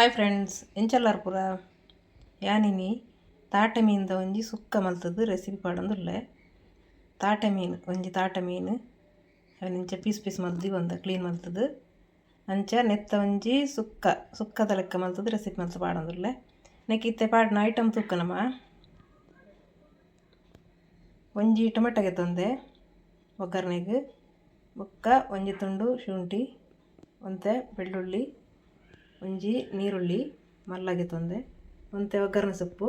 Hi friends, ಎಂಚಲ್ಲಾರ್ಪುರ ಯಾನಿನಿ ತಾಟೆ ಮೀನ್ದ ಒಂಜಿ sukka ಮಲ್ತದ್ದು recipe ಪಾಡೊಂದುಲ್ಲೆ. ತಾಟೆ ಮೀನು ಒಂಜಿ ತಾಟೆ ಮೀನು ಅವೆನ್ ಇಂಚ ಪೀಸ್ ಪೀಸ್ ಮಲ್ದಿ ಒಂದ ಕ್ಲೀನ್ ಮಲ್ತದ್ದು. ಅಂಚ ನೆತ್ತ ಒಂಜಿ ಸುಕ್ಕ ಸುಕ್ಕದ ಲೆಕ್ಕ ಮಲ್ತದ್ದು ರೆಸಿಪಿ ಮಲ್ತು ಪಾಡೊಂದುಲ್ಲೆ. ನೆಕ್ ಇತ್ತೆ ಪಾಡಿನ ಐಟಮ್ ತೂಕ ನಮ. ಒಂಜಿ ಟೊಮೆಟೊಗೆ ತಂದೆ ಒಗ್ಗರಣೆಗೆ, ಬೊಕ್ಕ ಒಂಜಿ ತುಂಡು ಶುಂಠಿ, ಒಂತೆ ಬೆಳ್ಳುಳ್ಳಿ, ಒಂಜಿ ನೀರುಳ್ಳಿ ಮಲ್ಲಗೆ ತೊಂದೆ, ಒಂತೆ ಒಗ್ಗರಣೆ ಸೊಪ್ಪು,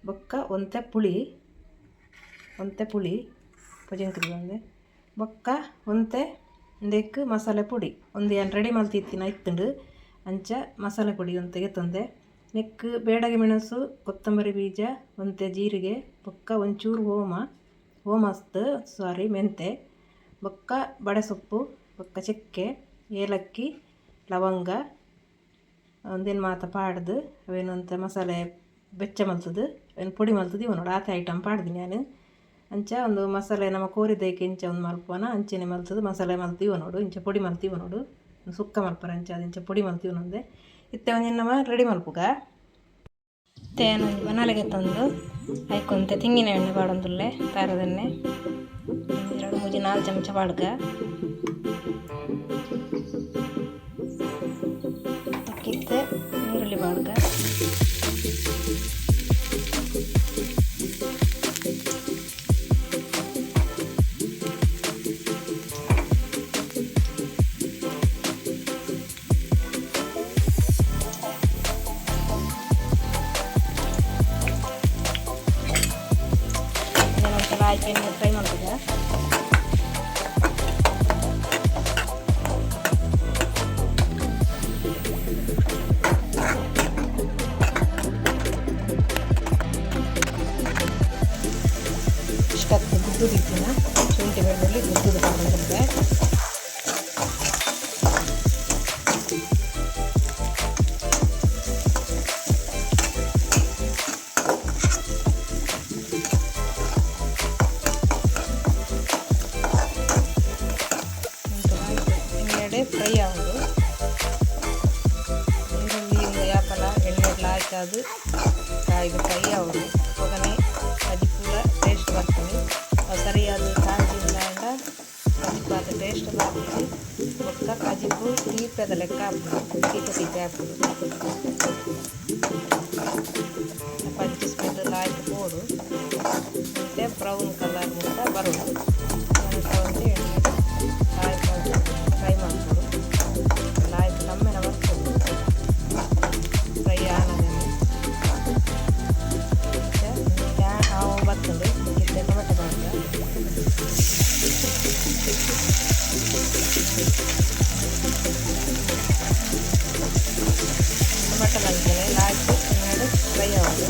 ಬೊಕ್ಕ ಒಂತೆ ಪುಳಿ, ಒಂತೆ ಪುಳಿ ಪೊಜೆಂಕದ ಒಂದೆ, ಬೊಕ್ಕ ಒಂತೆ ಇಂದೆಕ್ ಮಸಾಲೆ ಪೊಡಿ ಒಂದು ಏನು ರೆಡಿ ಮಲ್ತಿತ್ತಿನ ಇತ್ತುಂಡು. ಅಂಚ ಮಸಾಲೆ ಪೊಡಿ ಒಂತೆಗೆ ತಂದೆ. ನೆಕ್ ಬೇಡಗೆ ಮೆಣಸು, ಕೊತ್ತಂಬರಿ ಬೀಜ, ಒಂತೆ ಜೀರಿಗೆ, ಬೊಕ್ಕ ಒಂಚೂರು ಓಮ, ಓಮಸ್ತ್ ಸಾರಿ ಮೆಂತೆ, ಬೊಕ್ಕ ಬಡೆ ಸೊಪ್ಪು, ಬೊಕ್ಕ ಚಕ್ಕೆ, ಏಲಕ್ಕಿ, ಲವಂಗ ಒಂದೇನು ಮಾತ ಪಾಡ್ದು ಅವೇನಂತ ಮಸಾಲೆ ಬೆಚ್ಚ ಮಲ್ತದು ಅವೇನು ಪೊಡಿ ಮಲ್ತದು ಇವ ನೋಡು. ಆತೆ ಐಟಮ್ ಪಾಡ್ದಿನಿ ನಾನು. ಅಂಚ ಒಂದು ಮಸಾಲೆ ನಮ್ಮ ಕೋರಿದೈಕೆ ಇಂಚ ಒಂದು ಮಲ್ಪುವನ ಅಂಚನೆ ಮಲ್ತದು ಮಸಾಲೆ ಮಲ್ತೀವ ನೋಡು. ಇಂಚ ಪೊಡಿ ಮಲ್ತೀವ ನೋಡು. ಸುಕ್ಕ ಮಲ್ಪರ ಅಂಚ ಅದು ಇಂಚ ಪೊಡಿ ಮಲ್ತೀವ ನೊಂದೆ. ಇತ್ತೆ ಒಂಜಿ ನಮ್ಮ ರೆಡಿ ಮಲ್ಪುಗ. ಇತ್ತೆ ಒಂಜಿ ಬನಾಲೆಗೆ ತಂದು ಐಕೊಂತೆ ತೆಂಗಿನ ಎಣ್ಣೆ ಪಾಡೊಂದುಲ್ಲೆ. ತಾರದೆಣ್ಣೆ 2 3 4 ಚಮಚ ಪಾಡ್ಗ. ಇತ್ತೆ ನೀರುಳ್ಳಿ ಪಾಡ್ಗ. ಒಂದ್ಸಲ ಫ್ರೈ ಮಾಡ್ತದ. ಇಷ್ಟತ್ತು ಗುದ್ದುದಿತ್ತಿನ ಶುಂಠಿ ಬೆಳ್ಳುಳ್ಳಿ ಗುದ್ದುದು ಪಾಡೊಂದುಲ್ಲೆ. ಎಣ್ಣೆಡೆ ಫ್ರೈ ಆವೊಡು. ಈರುಳ್ಳಿ ಇಂದು ಯಾಪಲ ಎಣ್ಣೆಡ್ಲ ಹಾಕಾದು ಕಾಯ್ದು ಫ್ರೈ ಆವೊಡು. ಅಪಗನೆ ಕಜಿಪುಲ ಟೇಸ್ಟ್ ಬರ್ತದೆ. ಅವು ಸರಿಯಾದ ಕಾಂಜಿಂದ ಕಜಿಪು ಆದ ಟೇಸ್ಟ್ ಬರ್ಪುಜಿ. ಬೊಕ್ಕ ಕಜಿಪು ತೀಪೆದ ಲೆಕ್ಕ ಆಪುಂಡು, ತೀಪೆ ತೀಪೆ ಆಪುಂಡು. ಪಚ್ಚಿ ಸ್ಮೆಲ್ ಲಾಯ್ಕ್ ಪೋಡು, ಮತ್ತು ಬ್ರೌನ್ ಕಲರ್ ಮುಟ್ಟ ಬರೋಡು. ಒಂತೆ ಎಣ್ಣೆ ಲಾಯ್ಕ್ ಫ್ರೈ ಮಲ್ಪೊಡು. ಲಾಯ್ಕ್ ಕಮ್ಮೆನ ಬರ್ಪುಂಡು ಫ್ರೈ ಆನಗನೆ. ಅವು ಬರ್ತುಂಡು. ಇತ್ತೆ ಟೊಮೆಟೊ ಪಾಡ್ಗ. ಟೊಮೆಟೊ ಅಂಚನೆ ಲಾಯ್ಕ್ ಎಣ್ಣೆಡ್ ಫ್ರೈ ಆವೊಡು.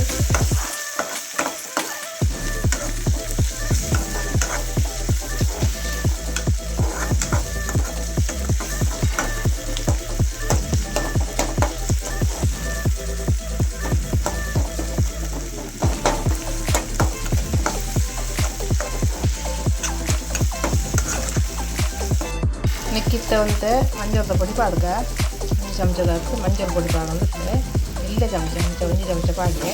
ನೆಕ್ಕಿತ್ತೆ ಒಂತೆ ಮಂಜಲ್ದ ಪೊಡಿ ಪಾಡ್ಗ. ಒಂಜಿ ಚಮಚದಾತ್ ಮಂಜಲ್ ಪೊಡಿ ಪಾಡೊಂದುಲ್ಲೆ. ಎಲ್ಯ ಚಮಚ ಅಂಚ ಒಂಜಿ ಚಮಚ ಪಾಡ್ಲೆ.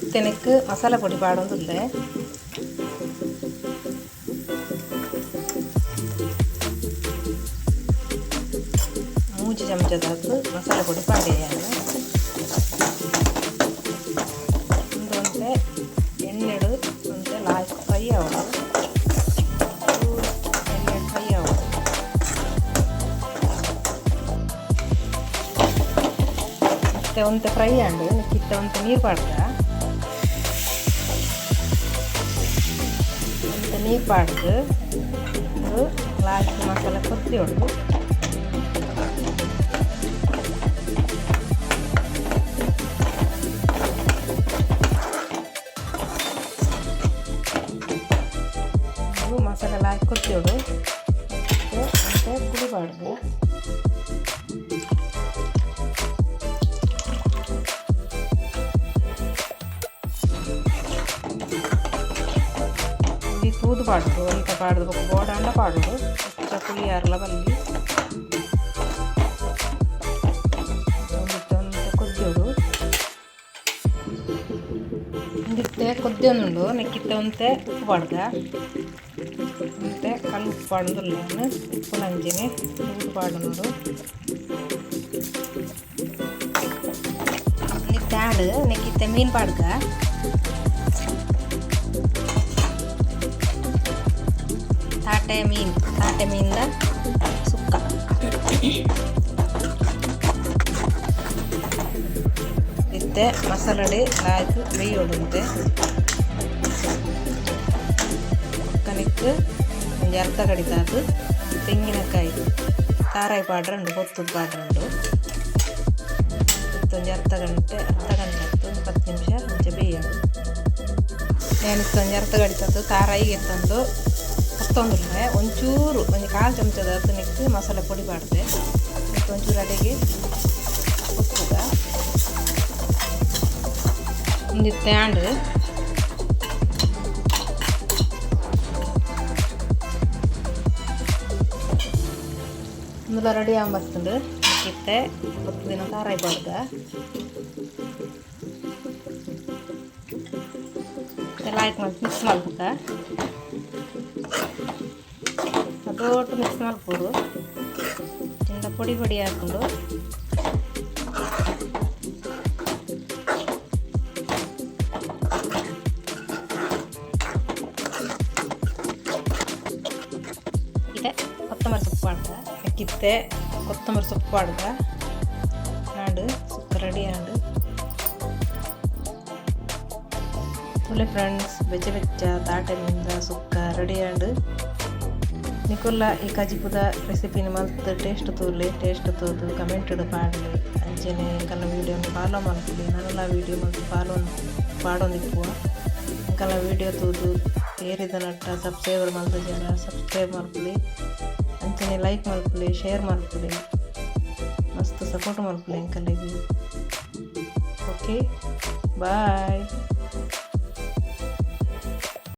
ಇತ್ತೆ ನೆಕ್ಕ್ ಮಸಾಲೆ ಪೊಡಿ ಪಾಡೊಂದುಲ್ಲೆ. 3 ಚಮಚದಾತ್ ಮಸಾಲೆ ಪೊಡಿ ಪಾಡ್ಯೆ ಯಾನ್. ಉಂದು ಒಂತೆ ಎಣ್ಣೆಡ್ ಒಂತೆ ಲಾಯ್ಕ್ ಫ್ರೈ ಆವೊಡು. ಎಣ್ಣೆಡ್ ಫ್ರೈ ಆವೊಡು. ಇತ್ತೆ ಒಂತೆ ಫ್ರೈ ಆಂಡ್. ಇತ್ತೆ ಒಂತೆ ನೀರು ಪಾಡ್ಗ. ಒಂತೆ ನೀರು ಪಾಡ್ದು ಉಂದು ಲಾಯ್ಕ್ ಮಸಾಲೆ ಕೊದ್ದಿಯೊಡು. ಮಸಾಲೆ ಲಾಯ್ಕ್ ಕೊದ್ದಿಯೊಡು. ಮತ್ತು ಒಂತೆ ಪುಳಿ ಪಾಡ್ಗ. ಪಾಡೋಡು. ಒಂತೆ ಪಾಡ್ದು ಬೊಕ್ಕ ಬೋಡಾಂಡ ಪಾಡೋಡು. ಎಚ್ಚ ಪುಳಿ ಆರ್ಲ ಬಲ್ಲಿ. ಒಂದಿತ್ತೆ ಒಂತೆ ಕೊದ್ಯೋಡು. ಒಂದಿತ್ತೆ ಕೊದ್ಯೊಂದುಂಡು. ನೆಕ್ಕಿತ್ತೆ ಒಂತೆ ಉಪ್ಪು ಪಾಡ್ಗ. ಒಂತೆ ಕಲ್ಲು ಉಪ್ಪು ಪಾಡೊಂದುಲ್ಲೆ ಯಾನ್. ಉಪ್ಪುನ ಅಂಚೆನೆ ತೂದು ಪಾಡೊನೊಡು. ಒಂದಿತ್ತೆ ಆಂಡ್. ನೆಕ್ಕಿತ್ತೆ ಮೀನ್ ಪಾಡ್ಗ. ತಾಟೆ ಮೀನ್, ತಾಟೆ ಮೀನ್ದ ಸುಕ್ಕ. ಇತ್ತೆ ಮಸಾಲಡೆ ಲಾಯ್ಕ್ ಬೇಯೋಡು. ಬೊಕ್ಕ ನೆಕ್ಕ್ ಒಂಜಿ ಅರ್ಧ ಕಡಿತಾದ್ ತೆಂಗಿನಕಾಯಿ ತಾರಾಯಿ ಪಾಡ್ರೆ ಉಂಡು, ಪೊತ್ತುದು ಪಾಡ್ರೆ ಉಂಡು. ಒಂಜಿ ಅರ್ಧ ಗಂಟೆ, ಅರ್ಧ ಗಂಟೆ ಆಯ್ತು, ಒಂದು 10 ನಿಮಿಷ ಅಂಚ ಬೇಯೋಡು. ಯಾನಿತ್ತೆ ಒಂಜಿ ಅರ್ಧ ಗಡಿತದ್ದು ತಾರಾಯಿ ಎತ್ತೊಂದು ಪೊತ್ತೊಂದುಲ್ಲೆ. ಒಂಚೂರು, ಒಂಜಿ ಕಾಲು ಚಮಚದ ನೆಕ್ಕ್ ಮಸಾಲೆ ಪೊಡಿ ಪಾಡ್ದೆ. ಒಂಚೂರು ಅಡೆಗೆ ಪೊತ್ತುಗ. ಉಂದಿತ್ತೆ ಆಂಡ್. ಉಂದುಲ ರೆಡಿ ಆವೊಂದು ಬತ್ತುಂಡು. ಇತ್ತೆ ಪೊತ್ತುದಿನ ತಾರಾಯಿ ಪಾಡ್ಗ. ಲಾಯ್ಕ್ ಮಲ್ತ್ ಮಿಕ್ಸ್ ಮಲ್ಪುಗ. ಅದೊಟ್ಟು ಮಿಕ್ಸ್ ಮಲ್ಪೊಡು. ಚಿಂದ ಪೊಡಿ ಪೊಡಿ ಆಪುಂಡು. ಇತ್ತೆ ಕೊತ್ತಂಬರಿ ಸೊಪ್ಪು ಪಾಡ್ಗ. ಇತ್ತೆ ಕೊತ್ತಂಬರಿ ಸೊಪ್ಪು ಪಾಡ್ಗ. ಆಂಡ್, ಸುಕ್ಕ ರೆಡಿ ಆಂಡ್. ತೂಲೆ ಫ್ರೆಂಡ್ಸ್, ಬೆಚ್ಚ ಬೆಚ್ಚ ತಾಟೆ ಮೀನ್ದ ಸುಕ್ಕ ರೆಡಿ ಆಂಡ್. ನಿಕುಲ್ಲ ಈ ಕಜಿಪುದ ರೆಸಿಪಿನ ಮಲ್ತ್ ಟೇಸ್ಟ್ ತೂಲೆ. ಟೇಸ್ಟ್ ತೂದು ಕಮೆಂಟ್ ಪಾಡ್ಲೆ. ಅಂಚೆನೆ ಎಂಕಲ್ನ ವೀಡಿಯೋನು ಫಾಲೋ ಮಲ್ಪುಲೆ. ನನಲ ವೀಡಿಯೋ ಮಲ್ತ್ ಫಾಲೋ ಪಾಡೊಂದಿಪ್ಪುವ. ಎಂಕಲ್ನ ವೀಡಿಯೋ ತೂದು ಏರಿದ ನಟ್ಟ ಸಬ್ಸ್ಕ್ರೈಬರ್ ಮಲ್ತುಜರ ಸಬ್ಸ್ಕ್ರೈಬ್ ಮಲ್ಪುಲೆ. ಅಂಚೆನೆ ಲೈಕ್ ಮಲ್ಪುಲೆ, ಶೇರ್ ಮಲ್ಪುಲೆ, ಮಸ್ತ್ ಸಪೋರ್ಟ್ ಮಲ್ಪುಲೆ ಎಂಕಲೆಗ್. Okay, bye.